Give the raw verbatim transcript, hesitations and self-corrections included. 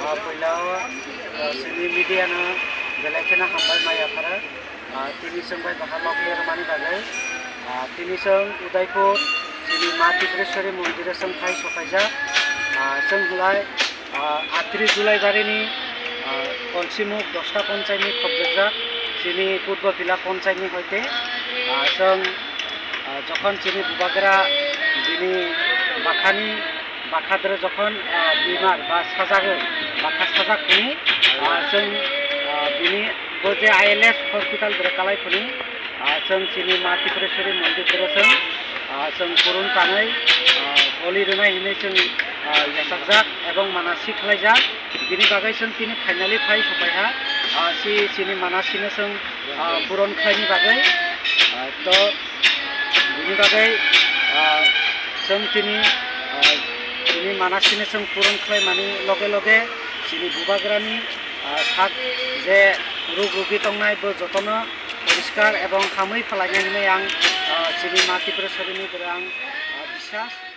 Ah, puila o, ah, chini media no belai kheno hambai ma yapharo. Ah, tini chwng bai bahai logi rwmani bagwi. Ah, tini chwng Udaipur chini Ma Tripureshwari mondir o chwng phai sokaijak. Ah, chwng hwlai, ah, atri Julai barini, ah, Konsimuk dosta ponchayni khobjakjak chini Purbo Pila ponchayni hoite. Ah, chwng, ah, jokhon chini bubagra bini bakhani Bakhadre jokhon, ah, bimar ba sajagwi, bakha sajak hwnwi, ah, chwng, ah, bini bo je I L S hospital bwrwi kalai hwnwi, ah, chwng chini Ma Tripureshwari mondir bwrwi chwng, ah, chwng purun tanwi, ah, boli rwnai hwnwi chwng, ah, yachakjak ebong manasi khlaijak. Bini bagwi chwng tini finally phai sopaiha, ah, si chini manasino chwng, ah, puron khlaini bagwi, ah, to Bini bagwi, ah, chwng tini, ah, tini manasino chwng puron khlaimani loge loge chini bubagrani, ah, sak je ruk rugi tongnai bo jotono poriskar ebong hamwi phlainai hinwi ang, ah, chini Ma Tripureshwarini bwrwi ang, ah, biswas.